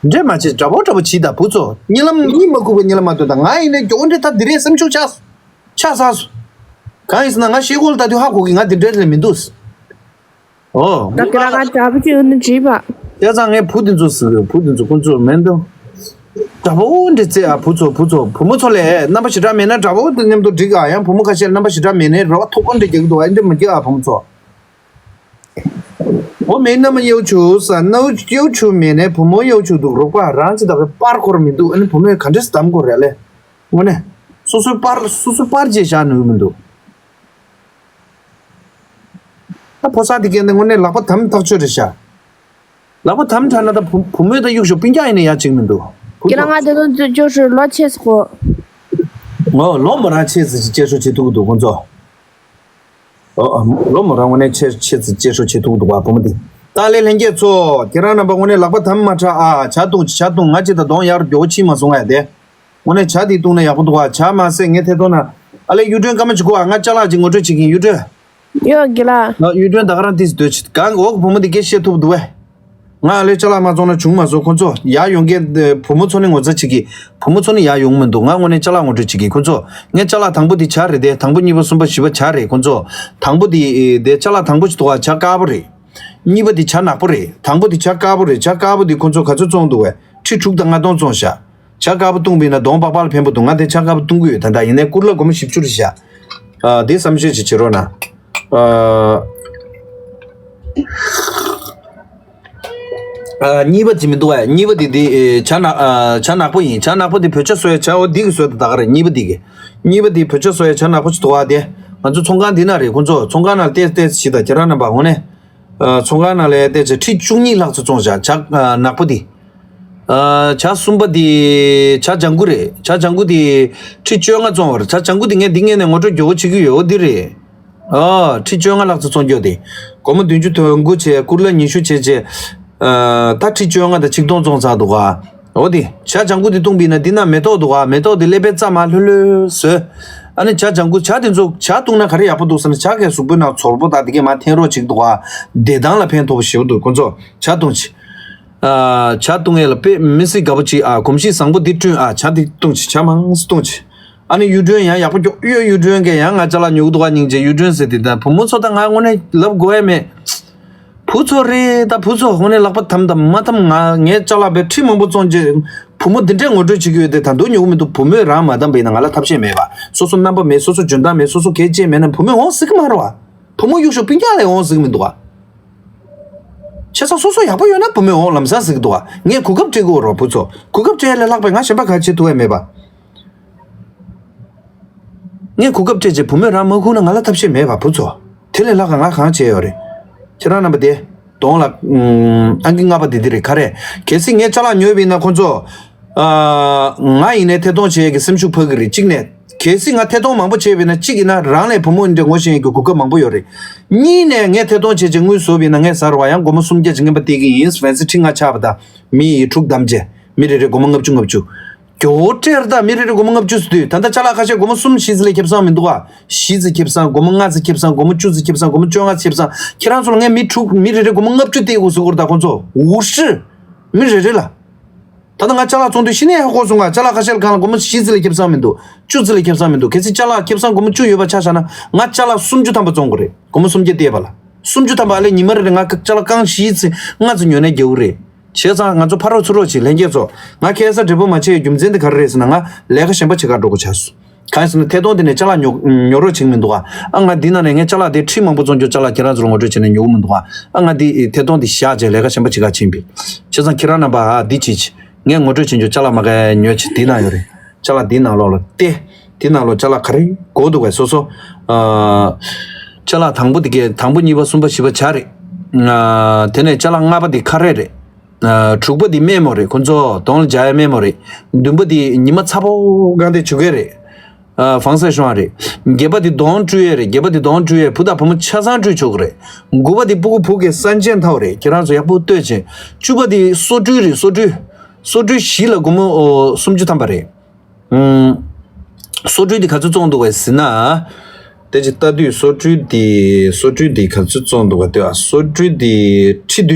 འདྲེ་མ་བྱེད། འདྲ་པོ་འདྲ་པོ་བྱིས་དང་བུ་ཚོ། གཉིད་ལམ་གཉིད་མ་ཁུག་པའི་གཉིད་ལམ་མ་སྟོན་དང་། ང་ཡིན་ནའི་མགྱོགས་འདྲེ་ད་འདི་རེད་བསམ་ཆུག་ཆགས་ཆགས་ཚར་སོང་། གང་ཡིན་ཟེར་ན་ང་ཤེལ་སྒོ་ལ་ལྟ་དུས་ཧ་གོ་གི། ང་འདི་འདྲའི་ལས་མི་འདུག་ཨོ། ད་ཁྱེད་རང་ང་འདྲ་པོ་ཅིག་ཡོད་ན་དྲིས་པ། བྱས་ཙང་ངས་བུ་འདི་ཚོ་ཟེར་གི། བུ་འདི་ཚོ་ཁོང་ཚོ་མེད་འདུག་འདྲ་པོ་འདྲེ་བཙལ་ཨ། བུ་ཚོ་བུ་ཚོ་བུ་མོ་ཚོ་ལས་རྣམ་པ་ཞེ་དྲག་མེད་ན་འདྲ་པོ་འདི་མཉམ་དུ་འགྲིག་ཨ། ཡང་བུ་མོ་ཁ་ཤས་རྣམ་པ་ཞེ་དྲག་མེད་ནའི་རེ་བ་མཐོ་པོ་འདྲེ་རྒྱག་གི་འདུག་ཨ། འདྲེ་མ་རྒྱག་ཨ་བུ་མོ་ཚོ། 我没那么要求啥，那要求没呢，父母要求都如果让这个班儿过没都，俺父母肯定是咱们过来嘞。我呢，叔叔班儿，叔叔班儿接下那个没都。那菩萨的给那我那喇叭他们到这里下，喇叭他们谈了，他父父母的有时候评价人家请没都。 ཁྱེད་རང་ང་དེ་ཚོ་ཅོ་ཧྲུ་ལོ་ཆེ་སོ། ངོ་ལོ་མོ་རང་ཆེ་སི་ཅེ་ཧྲུ་ཆེ་ཐུག་འདུག་ཁོང་ཚོ། ཨོ། ཨ། ལོ་མོ་རང་ངོ་ནས་ཆེ་ཆེ་ཙི་ཅེ་ཧྲོ་ཆེ་ཐུག་འདུག་བ་བུ་མོ་འདི། ཏཱ་ལའི་ལྷན་རྒྱས་ཚོ་ཁྱེད་རང་རྣམ་པ་ངོ་ནས་ལག་པ་དམ་མ་ཁྲ་ཨ་ཇ་བཏུང་ཇ་བཏུང་ང་ཅི་ད་གདོང་ཡར་མགྱོགས་ཕྱིན་མ་སོང་ང་ཡ་དེ། ངོ་ནས་ཇ་འདི་བཏུང་ན་ཡག་པོ་འདུག་བ་ཇ་མ་ཟད་ངས་ཐད་གཏོང་ན། ཨ་ལས་གཡུ་སྒྲོན་སྐར་མ་ཅིག་གོ་ཨ། ང་ཅ་ལག་ཅིག་ངོ་སྤྲོད་བྱེད་ཀྱིན་གཡུ་སྒྲོན། ཡོད་དགེ་ལགས། ཨ། གཡུ་སྒྲོན་ད་ག་རང་ཏིས་སྡོད་ཅིག་གང་འོག་བུ་མོ་འདི་སྐད་བཤད་ཐུབ་འདུག་བས། ང་ལས་ཅ་ལག་མ་བཙོང་ན་བྱུང་མ་སོང་ཁོ་ཚོ་ཡར་ཡོང་མཁན་བུ་མོ་ཚོ་ནི་ངོ་ཚ་བྱེད་ཀྱི། བུ་མོ་ཚོ་ནི་ཡར་ཡོང་མི་འདུག་ང་དངོས་གནས་ཅ་ལག་ངོ་སྤྲོད་བྱེད་ཀྱི་ཁོ་ཚོ། ངས་ཅ་ལག་དང་པོ་དེ་ཇ་རེད་དེ་དང་པོ་གཉིས་པ་གསུམ་པ་བཞི་པ་ཇ་རེད་ཁོ་ཚོ། དང་པོ་དེ་དེ་ཅ་ལག་དང་པོ་ཞིག་འདུག་བ་ཇ་དཀར་པོ་རེད། གཉིས་པ་དེ་ཇ་ནག་པོ་རེད། དང་པོ་དེ་ཇ་དཀར་པོ་རེད། ཇ་དཀར་པོ་དེ་ཁོ་ཚོ་ག་ཚོད་བཙོང་འདུག་བས་ཁྲི་དྲུག་དང་ལྔ་སྟོང་བཙོང་ཤག་ཇ་དཀར་པོ་བཏུང་བས་ན་གདོང་པག་པག་ལ་ཕན་པོ་འདུག་ང་དེ་ཇ་དཀར་པོ་བཏུང་གི་ཡོད་ད་ད་ཡིན་ནའི་ཀུར་ལ་སྒོར་མོ་བཞི་བཅུ་རེད་ཤག་ཨ། དེ་བསམ་ཤེས་ཅིག་བྱེད་རོགས་གནང་། ཨ། ཨ། གཉིས་པ་དེ་མི་འདུག་ཨ། གཉིས་པ་དེ་དེ་ཨེ། ཇ་ནག་ཨ། ཇ་ནག་པོ་ཡིན། ཇ་ནག་པོ་དེ་བོད་ཇ་བཟོ་ཡ་ཇ་འོ་འདི་གི་བཟོས་ད་ད་ག་རེད། གཉིས་པ་དེ་གི། གཉིས་པ་དེ་བོད་ཇ་བཟོ་ཡ་ཇ་ནག་པོ་ཅིག་འདུག་ཨ། དེ་ང་ཚོ་ཚོང་ཁང་འདི་ན་རེད། ཁོང་ཚོ་ཚོང་ཁང་ནང་ལ་ཏེས་ཏེས་ཞིག་ད་ཁྱེད་རང་རྣམ་པ་འོ་ནས། ཨ། ཚོང་ཁང་ནང་ལ་ཏེས་ཁྲི་བཅུ་གཉིས་ལྷག་ཙམ་བཙོང་བཞག་ཇ་ཨ། ནག་པོ་དེ། ཨ། ཇ་གསུམ་པ་དེ་ཇ་ལྗང་གུ་རེད། ཇ་ལྗང་གུ་དེ་ཁྲི་བཅོ་ལྔ་བཙོང་བ་རེད། ཇ་ལྗང་གུ་དེ་ངས་འདི་ངས་ནས་ངོ་སྤྲོད་མགྱོགས་པོ་བྱེད་ཀྱི་ཡོད་འོ་འདི་རེད། ཨ། ཁྲི་བཅོ་ལྔ་ལྷག་ཙམ་བཙོང་རྒྱུ་དེ། སྒོར་མོ་བདུན་ཅུ་དོན་དགུ་བྱས་ཀུར་ལ་ཉི་ཤུ་བྱས་བྱས། ཨ། ད་ཁྲི་བཅོ་ལྔ་དང་ཆིག་སྟོང་བཙོང་ཚར་འདུག་ག་འོ་དེ་ཇ་ལྗང་གུ་དེ་བཏུང་བས་ན་འདི་ན་མེ་ཏོག་འདུག་ག་མེ་ཏོག་དེ་ཀླད་པའི་རྩ་མ་ལྷོད་ལྷོད་བཟོས། ཨ་ནི་ཇ་ལྗང་གུ་ཇ་དེ་ཚོ་ཇ་བཏུང་ན་ག་རེ་ཡག་པོ་འདུག་ཟེར་ན་ཇ་གའི་གཟུགས་པོའི་ནང་ཚོར་པོ་དང་དེ་གས་མ་འཐེན་རོགས་བྱེད་འདུག་ག་བདེ་ཐང་ལ་ཕན་ཐོགས་པོ་ཞེ་པོ་འདུག་ཁོ་ཚོ་ཇ་བཏུང་ཆེ། ཨ། ཇ་བཏུང་ཡས་ལ་དཔེ་མི་སྲིད་དགའ་པོ་ཅིག་ཨ། གོམས་གཤིས་བཟང་པོ་འདི་བསྐྲུན་ཨ། ཇ་འདི་བཏུང་ཆེ་ཇ་མང་སུ་བཏུང་ཆེ། ཨ་ནི་གཡུ་སྒྲོན་ཡང་ཡག་པོ་མགྱོགས་གཡོ་གཡུ་སྒྲོན་གས་ཡང་ང་ཅ་ལག་ཉོ་གི་འདུག་ག་སྙིང་རྗེ་གཡུ་སྒྲོན་ཟེར་དེ་ད་བུ་མོ་ཚོ་ད་ང་དངོས་གནས་ལབ་དགོས་ཡ་མེད། བུ་ཚོ་རེད་ད་བུ་ཚོ་དངོས་གནས་ལག་པ་དམ་དམ་མ་དམ་ང་ངའི་ཅ་ལག་བས་ཁྲི་མང་པོ་བཙོང་རྗེས་བུ་མོ་འདི་འདྲས་ངོ་སྤྲོད་བྱེད་ཀྱི་ཡོད་དེ་ད་དུང་ཉོ་གི་མི་འདུག་བུ་མོས་རང་མ་དམ་པ་ཡིན་ན་ང་ལ་ཐབས་ཤེས་མེད་པ། སོ་སོ་རྣམ་པ་མེད། སོ་སོ་འཇོན་ཐང་མེད། སོ་སོ་གལ་ཆེ་མེད་ན་བུ་མོས་འོང་ཟིག་གི་མ་རེད་བ། བུ་མོ་གཡུག་ཞོག་སྤུན་ཀྱག་ལས་འོང་ཟིག་གི་མི་འདུག་བ། བྱས་ཙང་སོ་སོ་ཡག་པོ་ཡོད་ན་བུ་མོས་འོང་ལམ་སང་ཟིག་གི་འདུག་བ། ངས་གོ་སྐབས་སྤྲད་དགོས་རོགས་བུ་ཚོ། གོ་སྐབས་སྤྲད་ལས་ལྷག་པའི་ང་གཞན་པ་ག་བྱེད་ཐུབ་ཡ་མེད་པ། ངས་གོ་སྐབས་སྤྲད་རྗེས་བུ་མོས་རང་མ་ཁུག་ན་ང་ལ་ཐབས་ཤེས་མེད་པ་བུ་ཚོ། དེ་ལས་ལྷག་ག་ང་གང་བྱས་ཡོད་རེད། ཁྱེད་རང་རྣམ་པ་དེ། གདོང་ལ། ཨང་ཀི་ལྔ་པ་དེ་དེ་རེད་ག་རེ། གལ་སྲིད་ངས་ཅ་ལག་ཉོས་པ་ཡིན་ན་ཁོ་ཚོ། ཨ། ང་ཡིན་ནའི་ཐད་གཏོང་བྱེད་ཡས་ཀྱི་སེམས་ཤུགས་འཕར་གི་རེད་གཅིག་ནས། གལ་སྲིད་ང་ཐད་གཏོང་མང་པོ་བྱས་པ་ཡིན་ན་གཅིག་ཡིན་ན་རང་ལས་བུ་མོ་འདྲ་ངོ་ཤེས་ཡས་ཀྱི་གོ་སྐབས་མང་པོ་ཡོད་རེད། གཉིས་ནས་ངས་ཐད་གཏོང་བྱས་རྗེས་དངུལ་བཟོས་པ་ཡིན་ན་ངས་ཟ་རུ་བ་ཡང་སྒོར་མོ་སུམ་བརྒྱ་ཅིག་རྔན་པ་སྟེར་གི་ཡིན། ཝེན་སི་ཁྲི་ལྔ་ཆགས་པ་དང་མི་ཡི་དྲུག་བདམས་རྗེས་མི་རེ་རེ་སྒོར་མོ་ལྔ་བཅུ་ལྔ་བཅུ། མགྱོགས་སྤྲད་ད་མི་རེ་རེ་སྒོར་མོ་ལྔ་བཅུ་ཟེར་དུས་ད་ལྟ་ཅ་ལག་ཁ་ཤས་སྒོར་མོ་གསུམ་བཞི་ཙམ་ལས་ཁེ་བཟང་མི་འདུག་ཨ། བཞི་ཙམ་ཁེ་བཟང་སྒོར་མོ་ལྔ་ཙམ་ཁེ་བཟང་སྒོར་མོ་བཅུ་ཙམ་ཁེ་བཟང་སྒོར་མོ་བཅོ་ལྔ་ཙམ་ཁེ་བཟང་ཁྱེད་རང་ཚོ་ལ་ངས་མི་དྲུག་མི་རེ་རེ་སྒོར་མོ་ལྔ་བཅུ་སྟེར་དགོས་ཟེར་གོ་རེད་ད་ཁོང་ཚོ་འུར་ཧྲི། མི་རེ་རེ་ལ། ད་ལྟ་ང་ཅ་ལག་བཙོང་དུས་ཤི་ནས་ཧ་གོ་སོང་ང་ཅ་ལག་ཁ་ཤས་ལ་གང་ལ་སྒོར་མོ་བཞི་ཙམ་ལས་ཁེ་བཟང་མི་འདུག་བཅུ་ཙམ་ལས་ཁེ་བཟང་མི་འདུག་གལ་སྲིད་ཅ་ལག་ཁེ་བཟང་སྒོར་མོ་བཅུ་ཡོད་པ་ཆ་བཞག་ན་ང་ཅ་ལག་སུམ་ཅུ་ཐམ་པ་བཙོང་དགོས་རེད་སྒོར་མོ་སུམ་བརྒྱ་སྟེར་བ་ལ། སུམ་ཅུ་ཐམ་པ་ཨ་ལས་ཉི་མ་རེ་རེ་ང་ཅ་ལག་རྐང་བཞི་ཙམ་ལྔ་ཙམ་ཉོས་ནས་རྒྱག་གི་རེད། བྱས་ཙང་ང་ཚོ་ཕ་རོགས་ཚུར་རོགས་བྱེད་ལྷན་རྒྱས་ཚོ། ང་ཁ་སང་འབྲས་སྤུངས་མ་ཆས་རྒྱུ་མཚན་དེ་ག་རེ་རེད་ཟེར་ན་ང་ལས་ཀ་གཞན་པ་བྱེད་གར་འགྲོ་དགོས་ཆགས་སོང་། གང་ཡིན་ཟེར་ན་ཐད་གཏོང་དེ་ནས་ཅ་ལག་ཉོ་ཉོ་རོགས་བྱེད་ཀྱི་མི་འདུག་ཨ། ཨ་ང་འདི་ནང་ནས་ངས་ཅ་ལག་དེ་ཁྲི་མང་པོ་བཙོང་རྒྱུ་ཅ་ལག་ཁྱེད་རང་ཚོར་ངོ་སྤྲོད་བྱས་ནས་ཉོ་གི་མི་འདུག་ཨ། ཨ་ང་འདི་ཐད་གཏོང་དེ་བཞག་བྱས་ལས་ཀ་གཞན་པ་བྱེད་གར་ཕྱིན་པས། བྱས་ཙང་ཁྱེད་རང་རྣམ་པ་ཨ་འདི་བྱེད་ཅིག་ངས་ངོ་སྤྲོད་བྱེད་རྒྱུ་ཅ་ལག་མ་ག་ཉོས་ཅིག་འདི་ན་ཡོད་རེད། ཅ་ལག་འདི་ནང་ལོགས་ལ་སྟེ། འདི་ནང་ལོགས་ཅ་ལག་ག་རེ་དགོས་འདུག་གས་སོ་སོ། ཨ། ཅ་ལག་དང་པོ་དེ་གས་དང་པོ་གཉིས་པ་གསུམ་པ་བཞི་པ་ཇ་རེད། ཨ། དེ་ནས་ཅ་ལག་ལྔ་པ་དེ་ཁ་རས་རེད། ཨ། དྲུག་པ་དེ་སྨན་མོ་རེད་ཁོ་ཚོ་གདོང་ལ་འཇགས་ཡ་སྨན་མོ་རེད། བདུན་པ་དེ་ཉི་མ་ཚ་པོ་གང་དེ་བྱུག་གས་རེད། ཨ། ཧྥང་སེ་ཤོང་རེད། བརྒྱད་པ་དེ་གདོང་བཀྲུ་ཡས་རེད། བརྒྱད་པ་དེ་གདོང་བཀྲུ་ཡས་བུ་དང་བུ་མོ་ཆ་ཚང་བཀྲུ་ཆོག་གི་རེད། དགུ་པ་དེ་སྤུ་གུ་བུ་གའི་སྲན་ཆེན་ཐའོ་རེད། ཁྱེད་རང་ཚོ་ཡག་པོ་ལྟོས་བྱེད། བཅུ་པ་དེ་སོ་བཀྲུ་རེད། སོ་བཀྲུ། སོ་བཀྲུ་བཞི་ལ་སྒོར་མོ་ཨོ་སུམ་ཅུ་ཐམ་པ་རེད། ཨུམ། སོ་བཀྲུ་དེ་ག་ཚོད་བཙོང་འདུག་བས་ཟེར་ན། དེ་ཅི་ལྟ་དུས་སོ་བཀྲུ་དེ་སོ་བཀྲུ་དེ་ག་ཚོད་བཙོང་འདུག་བ་ལྟོས་ཨ། སོ་བཀྲུ་དེ་ཁྲི་བདུན་ཅུ།